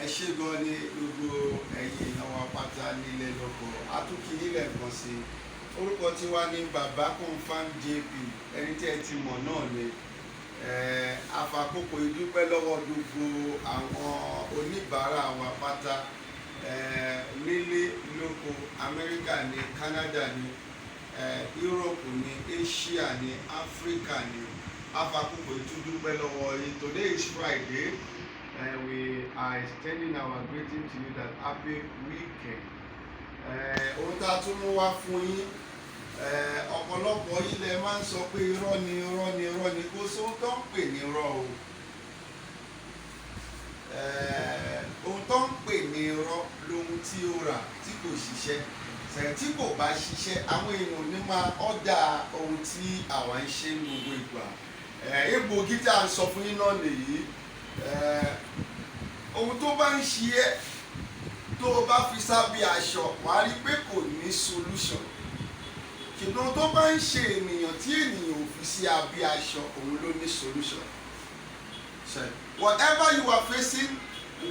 Ẹ ṣé gan ni gbogbo ẹ̀yin èèyàn wa pátá nílé lóko. Atúkì nílẹ̀ kan sí i. Orúkọ tiwa ní Baba Confam JP, ẹni tí ẹ ti mọ̀ náà ni. Àfàkókò ìdúpẹ́ lọ́wọ́ gbogbo àwọn oníbàárà wa pátá nílé lóko, Amẹ́ríkà ní, Canada ní, Europe ní, Asia ní, Africa ní. Àfàkókò ìtúdúpẹ́ lọ́wọ́ yín. Today is Friday and we are extending our greeting to you that happy weekend. Ohun tá a tún mú wá fún yín, ọ̀pọ̀lọpọ̀ ilẹ̀ máa ń sọ pé irọ́ ni, irọ́ ni, irọ́ ni. Kó sóhun tó ń pè ní irọ́ o. Ohun tó ń pè ní irọ́ lohun tí ó rà tí kò ṣiṣẹ́ sẹ̀yìn. Tí kò bá ṣiṣẹ́, àwọn èèyàn ò ní máa ọ́dà ohun tí àwa ń ṣe ní gbogbo ìgbà. Egbòogi tí a ń sọ fún yín náà nìyí. Ohun tó bá ń ṣe ẹ́, tó o bá fi sábẹ́ aṣọ, wàá rí i pé kò ní solution. Ṣùgbọ́n tó bá ń ṣe ènìyàn tí ènìyàn ò fi sí abẹ́ aṣọ, òun ló ní solution. So, whatever you are facing,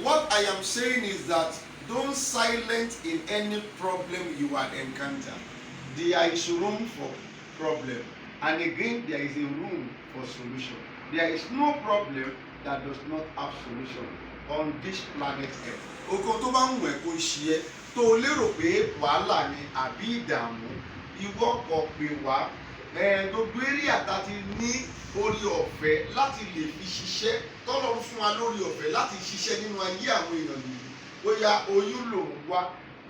what I am saying is that don't silent in any problem you are encounter. There is room for problem, and again, there is a room for solution. There is no problem that does not have solution on this planet Earth. Ogun tó bá ń wù ẹ́ kó ṣe ẹ́, tó o lérò pé wàhálà ni àbí ìdààmú, ìwọ kò pè wá. Gbogbo area tá a ti ní orí ọ̀fẹ́ láti lè fi ṣiṣẹ́, tọ́lọ́run fún wa lórí ọ̀fẹ́ láti ṣiṣẹ́ nínú ayé àwọn èèyàn nìyí. Bóyá oyún lòún wá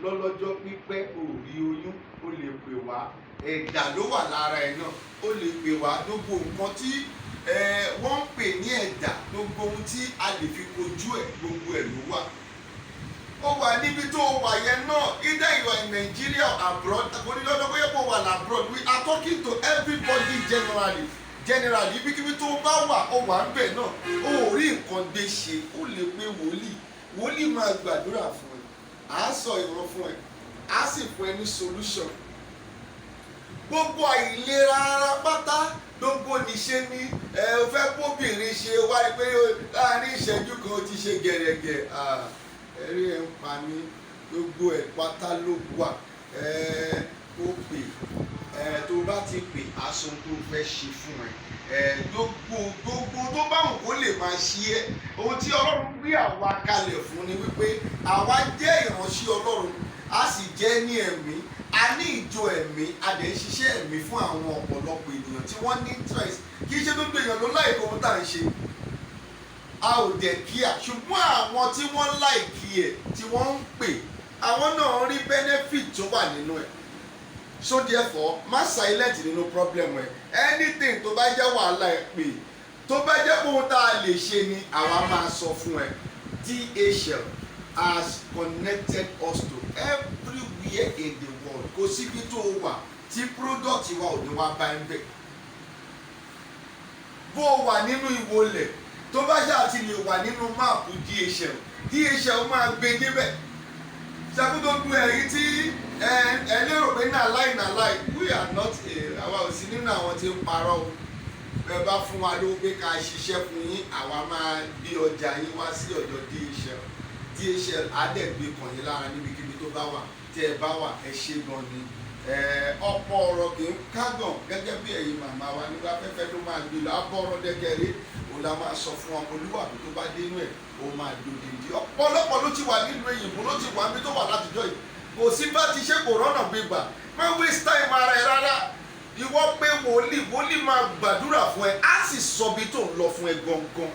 lọ́lọ́jọ́ pípẹ́, ò rí oyún, ó lè pè wá. Ẹ̀dà ló wà lára ẹ̀ náà, ó lè pè wá. Gbogbo nǹkan tí wọ́n ń pè ní ẹ̀dà, gbogbo ohun tí a lè fi kojú ẹ̀, gbogbo ẹ̀ ló wà. Ó wà níbi tó wà yẹn náà, either you are in Nigeria or abroad, kò ní lọ́dọ̀ bóyá kó wà abroad. We are talking to everybody generally, generally. Ibikíbi tó bá wà, ó wà ń bẹ̀ náà, ó rí nǹkan gbé ṣe, ó lè pe wòlíì. Wòlíì máa gbàdúrà fún ẹ, à á sọ ìran fún ẹ, á sì fún ẹ ní solution. Gbogbo àìlera ara pátá, gbogbo níṣe ni ẹ o fẹ́ bóbìnrin ṣe, wá rí pé láàrin ìṣẹ́jú kan ó ti ṣe gẹ̀rẹ́gẹ̀, ẹ̀rí ẹ̀ ń pa mí. Gbogbo ẹ̀ pátá ló wà. Ẹ ó pè ẹ, tó bá ti pè, aṣọ tó fẹ́ ṣe fún ẹ. Ẹ gbogbo gbogbo tó bá wù kó lè máa ṣe é, ohun tí Ọlọ́run gbé àwa kalẹ̀ fún ni wípé àwa jẹ́ ìránṣẹ́ Ọlọ́run, a sì jẹ́ ní ẹ̀mí, a ní ìjọ ẹ̀mí, a dẹ̀ ń ṣiṣẹ́ ẹ̀mí fún àwọn ọ̀pọ̀lọpọ̀ ènìyàn tí wọ́n ní interest. Kì í ṣe gbogbo èèyàn ló like ohun tá à ń ṣe, a ò dẹ̀ kíá, ṣùgbọ́n àwọn tí wọ́n like ẹ̀, tí wọ́n ń pè, àwọn náà rí benefit tó wà nínú ẹ̀. So therefore, má silent nínú problem ẹ̀. Anything tó bá jẹ́ wàhálà ẹ̀, pè. Tó bá jẹ́ pé ohun tá a lè ṣe ni, àwa máa sọ fún ẹ. DHL has connected us to everywhere in the world. Kò síbi tó wà tí product wa ò ní wá bá ń bẹ̀. Bó o wà nínú ìwọlẹ̀, tó bá ṣáà ti lè wà nínú map DHL, DHL máa gbé débẹ̀. Ṣàkóso ẹ̀rí tí ẹ lérò pé na lie, na lie. We are not àwa ò sí nínú àwọn tí ń parọ́ o. Bẹ́ẹ̀ bá fún wa lówó pé ká ṣiṣẹ́ fún yín, àwa máa gbé ọjà yín wá sí ọ̀dọ̀ DHL. DHL á dẹ̀ gbé kàn yín lára níbikíbi tó bá wà, tí ẹ bá wà. Ẹ ṣe gan ni. Ọ̀pọ̀ ọ̀rọ̀ kì í kágàn gẹ́gẹ́ bí ẹ̀yin màmá wa nígbà afẹ́fẹ́ ló máa gbé lọ. Abọ́rọ̀ dẹ́gẹ́rẹ́ òun la máa sọ fún ọmọlúwàbí, tó bá dénú ẹ̀, ó máa dòdìdí. Ọ̀pọ̀lọpọ̀ ló ti wà nílùú èyìnbó, ló ti wà níbi tó wà látijọ́ yìí, kò sí bá ti ṣe, kò rọ́nà gbégbà. Má waste time ara ẹ rárá. Ìwọ pé wòlíì, wòlíì máa gbàdúrà fún ẹ, á sì sọ ibi tó ń lọ fún ẹ gangan.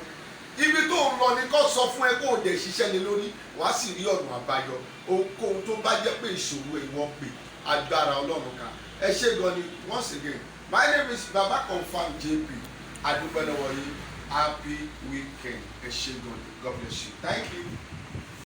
Ibi tó ń lọ ni kò sọ fún ẹ, kó o dẹ̀ ṣiṣẹ́ lé lórí, wàá sì rí ọ̀nà àbáyọ. Ohunkóhun tó bá jẹ́ pé ìṣòro, ìwọ pè, agbára Ọlọ́run ká. Ẹ ṣé gan ni. Once again, my name is Baba Confam JP. Adúpẹ́ lọ́wọ́ yín. Happy weekend. Ẹ ṣé gan ni. God bless you. Thank you.